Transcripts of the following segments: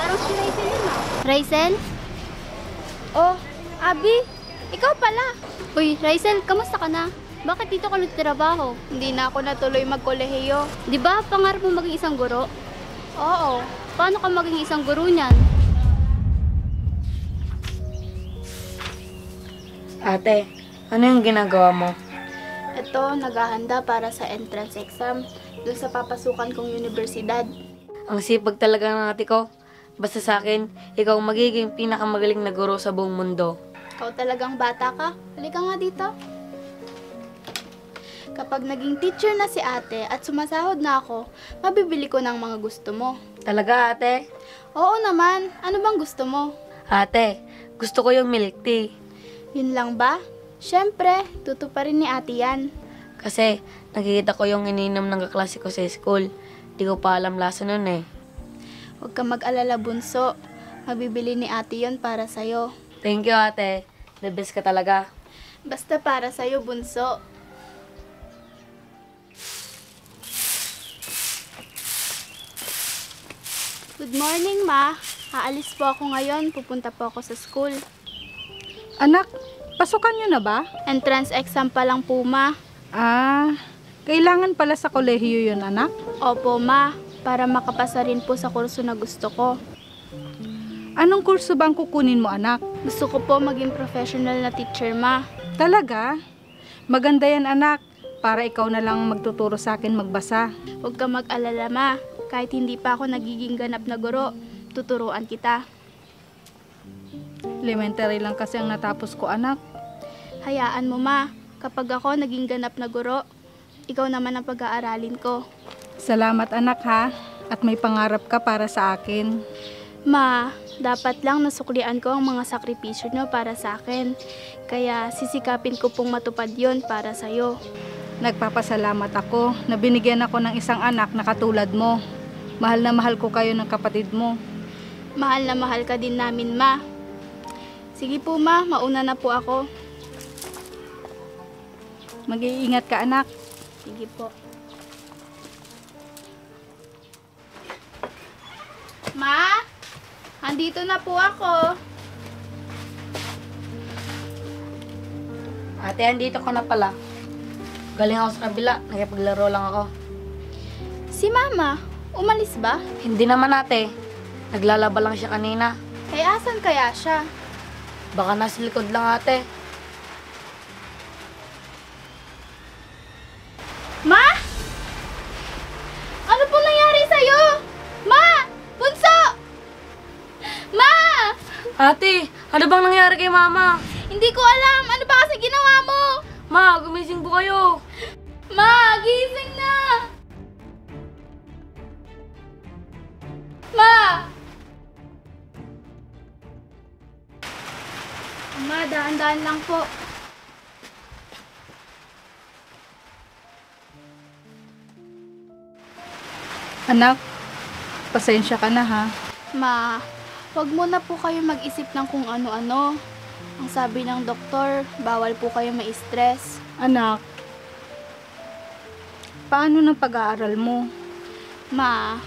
Parang si Raizel yun ah. Raizel? Oh, Abi, ikaw pala. Uy, Raizel, kamusta ka na? Bakit dito ka nagtrabaho? Hindi na ako natuloy magkolehiyo. Di ba pangarap mo maging isang guro? Oo. Paano ka maging isang guro niyan? Ate, ano yung ginagawa mo? Ito, naghahanda para sa entrance exam dun sa papasukan kong universidad. Ang sipag talaga ng ate ko. Basta sa akin, ikaw ang magiging pinakamagaling na guro sa buong mundo. Ikaw talagang bata ka. Halika nga dito. Kapag naging teacher na si ate at sumasahod na ako, mabibili ko ng mga gusto mo. Talaga ate? Oo naman. Ano bang gusto mo? Ate, gusto ko yung milk tea. Yun lang ba? Siyempre, tutuparin ni ate yan. Kasi nakikita ko yung ininom ng kaklase ko sa school. Di ko pa alam lasa nun eh. Huwag ka mag-alala, bunso. Mabibili ni ate yon para sa'yo. Thank you ate. The best ka talaga. Basta para sa'yo, bunso. Good morning, Ma. Aalis po ako ngayon. Pupunta po ako sa school. Anak, pasukan nyo na ba? Entrance exam pa lang po, Ma. Kailangan pala sa kolehiyo yun, anak. Opo, Ma. Para makapasa rin po sa kurso na gusto ko. Anong kurso bang kukunin mo, anak? Gusto ko po maging professional na teacher, Ma. Talaga? Maganda yan, anak. Para ikaw na lang magtuturo sa akin magbasa. Huwag ka mag-alala, Ma. Kahit hindi pa ako nagiging ganap na guro, tuturuan kita. Elementary lang kasi ang natapos ko, anak. Hayaan mo, Ma. Kapag ako naging ganap na guro, ikaw naman ang pag-aaralin ko. Salamat, anak, ha? At may pangarap ka para sa akin. Ma, dapat lang nasuklian ko ang mga sakripisyo nyo para sa akin. Kaya sisikapin ko pong matupad yon para sa'yo. Nagpapasalamat ako na binigyan ako ng isang anak na katulad mo. Mahal na mahal ko kayo ng kapatid mo. Mahal na mahal ka din namin, Ma. Sige po, Ma. Mauna na po ako. Mag-iingat ka, anak. Sige po. Ma? Andito na po ako. Ate, andito ko na pala. Galing ako sa kabila. Nakipaglaro lang ako. Si Mama, umalis ba? Hindi naman ate. Naglalaba lang siya kanina. Kaya asan kaya siya? Baka nasa likod lang ate. Ma? Ano po nangyari sa'yo? Ma! Bunso! Ma! Ate, ano bang nangyari kay mama? Hindi ko alam. Ano ba kasi ginawa mo? Ma, gumising po kayo. Ma, gising na! Ma! Ma, daan-daan lang po. Anak, pasensya ka na, ha? Ma, wag mo na po kayo mag-isip ng kung ano-ano. Ang sabi ng doktor, bawal po kayo ma-stress. Anak, paano ng pag-aaral mo? Ma,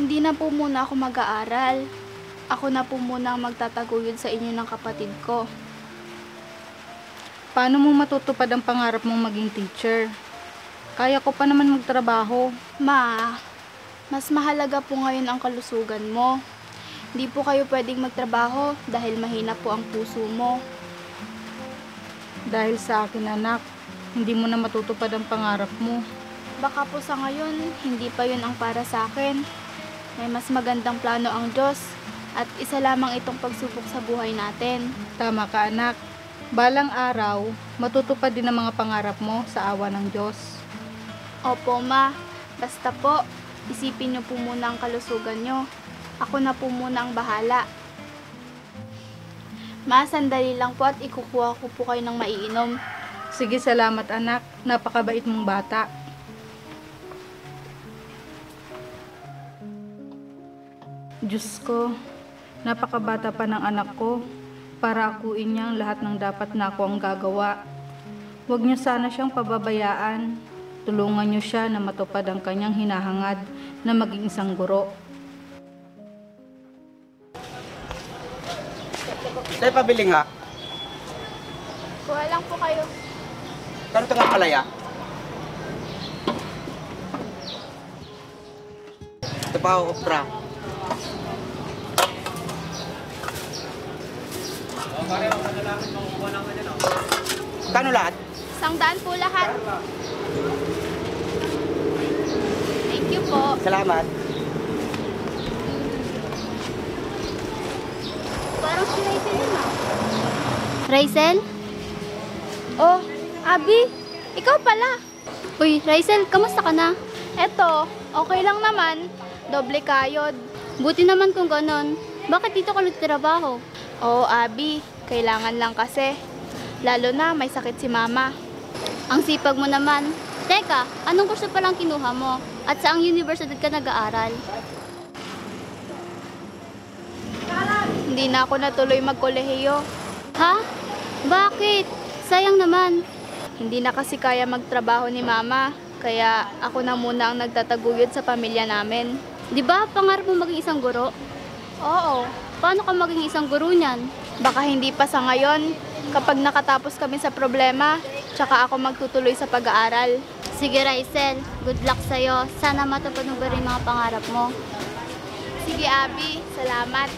hindi na po muna ako mag-aaral. Ako na po muna ang magtataguyod sa inyo ng kapatid ko. Paano mo matutupad ang pangarap mong maging teacher? Kaya ko pa naman magtrabaho. Ma, mas mahalaga po ngayon ang kalusugan mo. Hindi po kayo pwedeng magtrabaho dahil mahina po ang puso mo. Dahil sa akin, anak, hindi mo na matutupad ang pangarap mo. Baka po sa ngayon, hindi pa yun ang para sa akin. May mas magandang plano ang Diyos at isa lamang itong pagsubok sa buhay natin. Tama ka, anak. Balang araw, matutupad din ang mga pangarap mo sa awa ng Diyos. Opo, Ma. Basta po, isipin niyo po muna ang kalusugan niyo. Ako na po muna ang bahala. Ma, sandali lang po at ikukuha ko po kayo ng maiinom. Sige, salamat, anak. Napakabait mong bata. Diyos ko, napakabata pa ng anak ko para akuin niya ang lahat ng dapat na ako ang gagawa. Huwag niyo sana siyang pababayaan. Tulungan niyo siya na matupad ang kanyang hinahangad na maging isang guro. Tayo pabili nga. Kuha lang po kayo. Kano ito nga palaya? Ito pa ako, okra. Kano lahat? 100 po lahat. Thank you po. Salamat. Parang si Raizel yun ah. Raizel? Oh, Abi, ikaw pala. Uy, Raizel, kamusta ka na? Eto, okay lang naman. Doble kayod. Buti naman kung ganon. Bakit dito ka nagtrabaho? Oo, Abi. Kailangan lang kasi. Lalo na may sakit si Mama. Ang sipag mo naman. Teka, anong kurso palang kinuha mo? At saang universidad ka nag-aaral? Hindi na ako natuloy magkolehiyo. Ha? Bakit? Sayang naman. Hindi na kasi kaya magtrabaho ni Mama. Kaya ako na muna ang nagtataguyod sa pamilya namin. Di ba pangarap mo maging isang guro? Oo. Paano ka maging isang guro niyan? Baka hindi pa sa ngayon. Kapag nakatapos kami sa problema, tsaka ako magtutuloy sa pag-aaral. Sige Raizel, good luck sa'yo. Sana matupad mo rin mga pangarap mo. Sige, Abi. Salamat.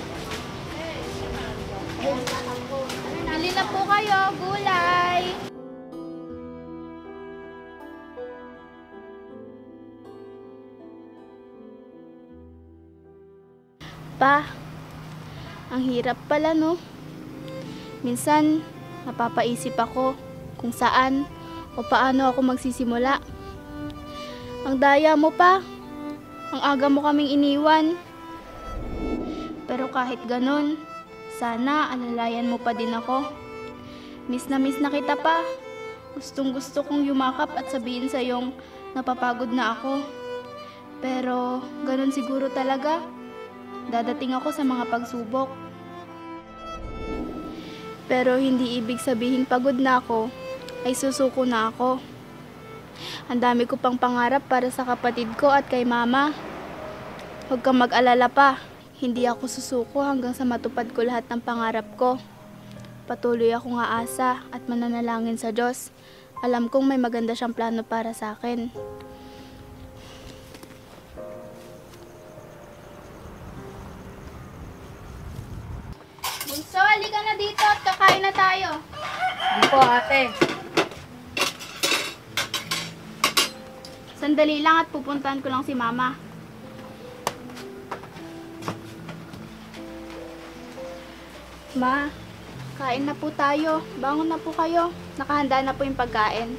Bili na po kayo, gulay. Pa, ang hirap pala, no? Minsan, napapaisip ako kung saan o paano ako magsisimula. Ang daya mo pa. Ang aga mo kaming iniwan. Pero kahit ganun, sana alalayan mo pa din ako. Miss na kita pa. Gustong gusto kong yumakap at sabihin sa yung napapagod na ako. Pero ganun siguro talaga. Dadating ako sa mga pagsubok. Pero hindi ibig sabihin pagod na ako, ay susuko na ako. Ang dami ko pang pangarap para sa kapatid ko at kay Mama. Huwag kang mag-alala pa. Hindi ako susuko hanggang sa matupad ko lahat ng pangarap ko. Patuloy akong aasa at mananalangin sa Diyos. Alam kong may maganda siyang plano para sa akin. Bunso, halika na dito at kakain na tayo. Hindi po, ate. Sandali lang at pupuntahan ko lang si Mama. Ma, kain na po tayo. Bangon na po kayo. Nakahanda na po yung pagkain.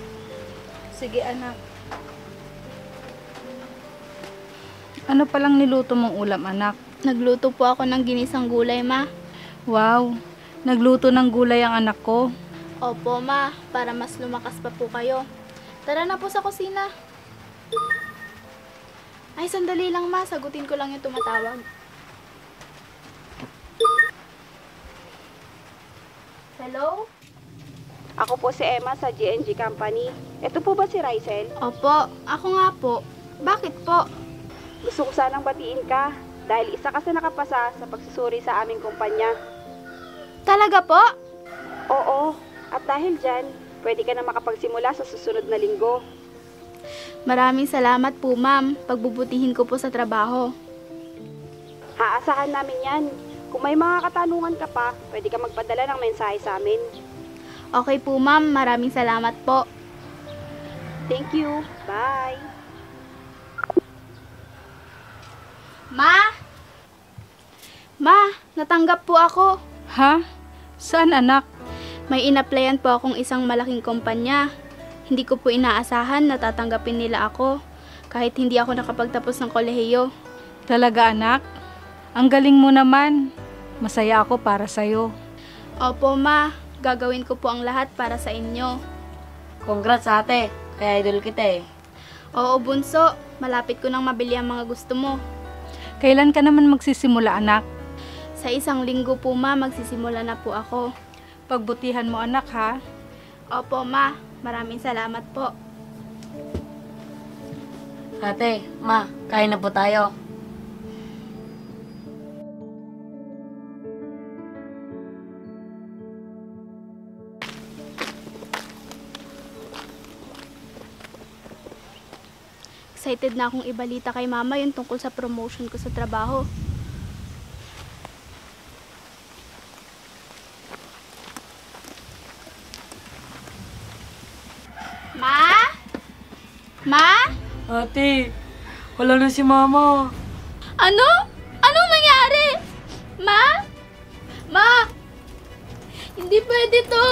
Sige anak. Ano palang niluto mong ulam anak? Nagluto po ako ng ginisang gulay, Ma. Wow, nagluto ng gulay ang anak ko. Opo, Ma, para mas lumakas pa po kayo. Tara na po sa kusina. Ay, sandali lang, Ma. Sagutin ko lang yung tumatawag. Hello? Ako po si Emma sa GNG Company. Ito po ba si Raizel? Opo, ako nga po. Bakit po? Gusto ko sanang batiin ka dahil isa ka sa nakapasa sa pagsusuri sa aming kumpanya. Talaga po? Oo, at dahil dyan, pwede ka na makapagsimula sa susunod na linggo. Maraming salamat po, ma'am. Pagbubutihin ko po sa trabaho. Aasahan namin yan. Kung may mga katanungan ka pa, pwede ka magpadala ng mensahe sa amin. Okay po, ma'am. Maraming salamat po. Thank you. Bye. Ma! Ma, natanggap po ako. Ha? Saan anak? May inaplayan po akong isang malaking kumpanya. Hindi ko po inaasahan na tatanggapin nila ako kahit hindi ako nakapagtapos ng kolehiyo. Talaga anak? Ang galing mo naman. Masaya ako para sa'yo. Opo, Ma. Gagawin ko po ang lahat para sa inyo. Congrats, ate. Kaya idol kita eh. Oo, bunso. Malapit ko nang mabili ang mga gusto mo. Kailan ka naman magsisimula anak? Sa 1 linggo po, Ma, magsisimula na po ako. Pagbutihan mo anak ha. Opo, Ma. Maraming salamat po. Ate, ma, kain na po tayo. excited na akong ibalita kay mama yung tungkol sa promotion ko sa trabaho. Ma? Ma? Ate, wala na si mama. Ano? Anong nangyari? Ma? Ma? Hindi pwede to.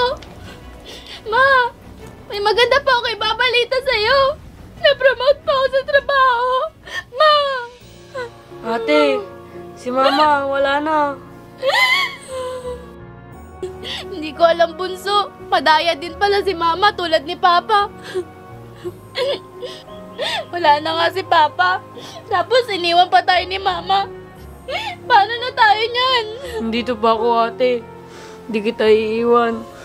Ma, may maganda pa ako ibabalita sa'yo. Na-promote pa ako sa trabaho. Ma! Ate, si mama, wala na. Hindi ko alam, bunso. Padaya din pala si mama tulad ni papa. Wala na nga si papa. Tapos iniwan pa tayo ni mama. Paano na tayo niyan? Nandito pa ako, ate. Hindi kita iiwan.